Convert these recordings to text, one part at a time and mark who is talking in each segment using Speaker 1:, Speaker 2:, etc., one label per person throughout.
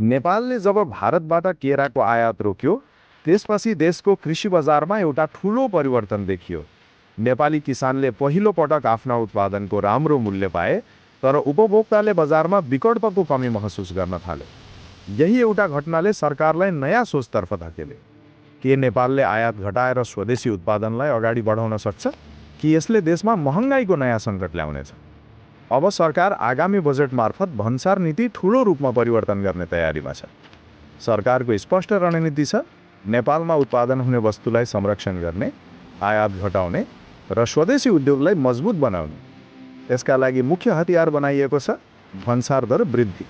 Speaker 1: नेपालले जब भारतबाट केराको आयात रोक्यो, त्यसपछि देशको कृषि बजारमा एउटा ठूलो परिवर्तन देखियो। नेपाली किसानले पहिलो पटक आफ्ना उत्पादनको राम्रो मूल्य पाए, तर उपभोक्ताले बजारमा विकल्पको कमी महसुस गर्न थाले। यही एउटा घटनाले सरकारलाई नयाँ सोचतर्फ धकेले। के नेपालले आयात घटाएर स्वदेशी उत्पादनलाई अगाडि बढाउन सक्छ, कि यसले देशमा महँगाईको नयाँ सङ्कट ल्याउनेछ? अब सरकार आगामी बजेट मार्फत भन्सार नीति ठूलो रूपमा परिवर्तन गर्ने तयारीमा छ। सरकारको स्पष्ट रणनीति छ, नेपालमा उत्पादन हुने वस्तुलाई संरक्षण गर्ने, आयात घटाउने र स्वदेशी उद्योगलाई मजबुत बनाउने। यसका लागि मुख्य हतियार बनाइएको छ भन्सार दर वृद्धि।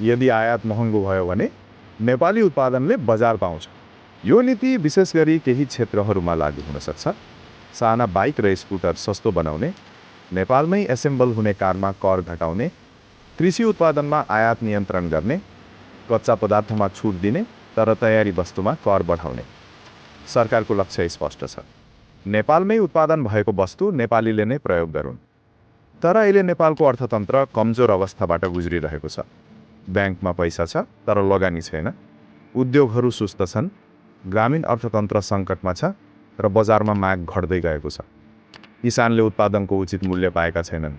Speaker 1: यदि आयात महँगो भयो भने नेपाली उत्पादनले बजार पाउँछ। यो नीति विशेष गरी केही क्षेत्रहरूमा लागू हुन सक्छ। साना बाइक र स्कुटर सस्तो बनाउने, नेपालमै एसेम्बल हुने कारमा कर घटाउने, कृषि उत्पादनमा आयात नियन्त्रण गर्ने, कच्चा पदार्थमा छुट दिने तर तयारी वस्तुमा कर बढाउने। सरकारको लक्ष्य स्पष्ट छ, नेपालमै उत्पादन भएको वस्तु नेपालीले नै प्रयोग गरून्। तर अहिले नेपालको अर्थतन्त्र कमजोर अवस्थाबाट गुज्रिरहेको छ। ब्याङ्कमा पैसा छ तर लगानी छैन, उद्योगहरू सुस्त छन्, ग्रामीण अर्थतन्त्र सङ्कटमा छ र बजारमा माग घट्दै गएको छ। किसानले उत्पादनको उचित मूल्य पाएका छैनन्।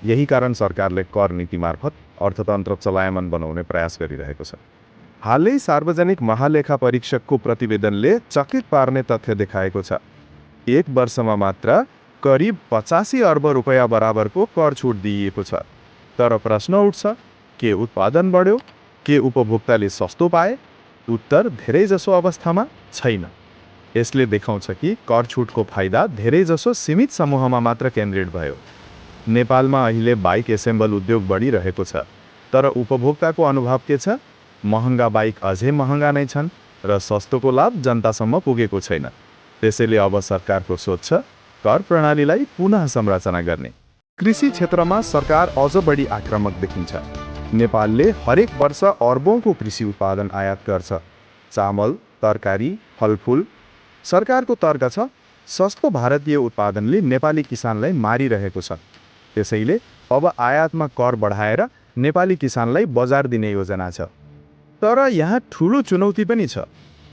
Speaker 1: यही कारण सरकारले कर नीति मार्फत अर्थतन्त्र चलायमान बनाउने प्रयास गरिरहेको छ। हालै सार्वजनिक महालेखा परीक्षकको प्रतिवेदनले चकित पार्ने तथ्य देखाएको छ। एक वर्षमा मात्र करिब 85 अर्ब रुपैयाँ बराबरको कर छुट दिइएको छ। तर प्रश्न उठ्छ, के उत्पादन बढ्यो? के उपभोक्ताले सस्तो पाए? उत्तर धेरैजसो अवस्थामा छैन। यसले देखाउँछ कि कर छुटको फाइदा धेरैजसो सीमित समूहमा मात्र केन्द्रित भयो। नेपालमा अहिले बाइक एसेम्बल उद्योग बढिरहेको छ, तर उपभोक्ताको अनुभव के छ? महँगा बाइक अझै महँगा नै छन् र सस्तोको लाभ जनतासम्म पुगेको छैन। त्यसैले अब सरकारको सोच छ कर प्रणालीलाई पुनः संरचना गर्ने। कृषि क्षेत्रमा सरकार अझ बढी आक्रामक देखिन्छ। नेपालले हरेक वर्ष अर्बौंको कृषि उत्पादन आयात गर्छ। चामल, तरकारी, फलफुल। सरकारको तर्क छ, सस्तो भारतीय उत्पादनले नेपाली किसानलाई मारिरहेको छ। त्यसैले अब आयातमा कर बढाएर नेपाली किसानलाई बजार दिने योजना छ। तर यहाँ ठूलो चुनौती पनि छ।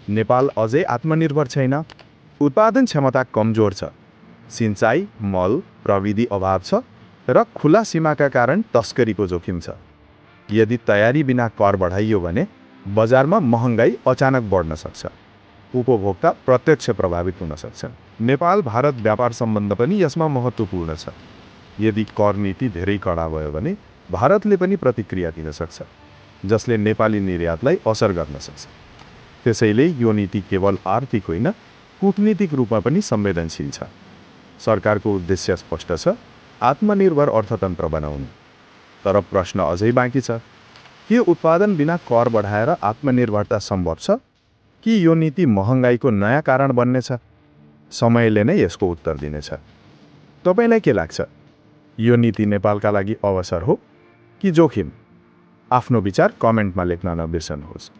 Speaker 1: नेपाल अझै आत्मनिर्भर छैन। उत्पादन क्षमता कमजोर छ। सिंचाई, मल, प्रविधि अभाव छ र खुला सीमाका कारण तस्करीको जोखिम छ। यदि तयारी बिना कर बढाइयो भने बजारमा महँगाई अचानक बढ्न सक्छ। उपभोक्ता प्रत्यक्ष प्रभावित हुन सक्छन्। नेपाल भारत व्यापार सम्बन्ध पनि यसमा महत्त्वपूर्ण छ। यदि कर नीति धेरै कडा भयो भने भारतले पनि प्रतिक्रिया दिन सक्छ, जसले नेपाली निर्यातलाई असर गर्न सक्छ। त्यसैले यो नीति केवल आर्थिक होइन, कूटनीतिक रूपमा पनि संवेदनशील छ। सरकारको उद्देश्य स्पष्ट छ, आत्मनिर्भर अर्थतन्त्र बनाउनु। तर प्रश्न अझै बाँकी छ, के उत्पादन बिना कर बढाएर आत्मनिर्भरता सम्भव छ, कि यो नीति महँगाईको नयाँ कारण बन्नेछ? समयले नै यसको उत्तर दिनेछ। तपाईलाई के लाग्छ? यो नीति नेपालका लागि अवसर हो कि जोखिम? आफ्नो विचार कमेन्टमा लेख्न नबिर्सनुहोस्।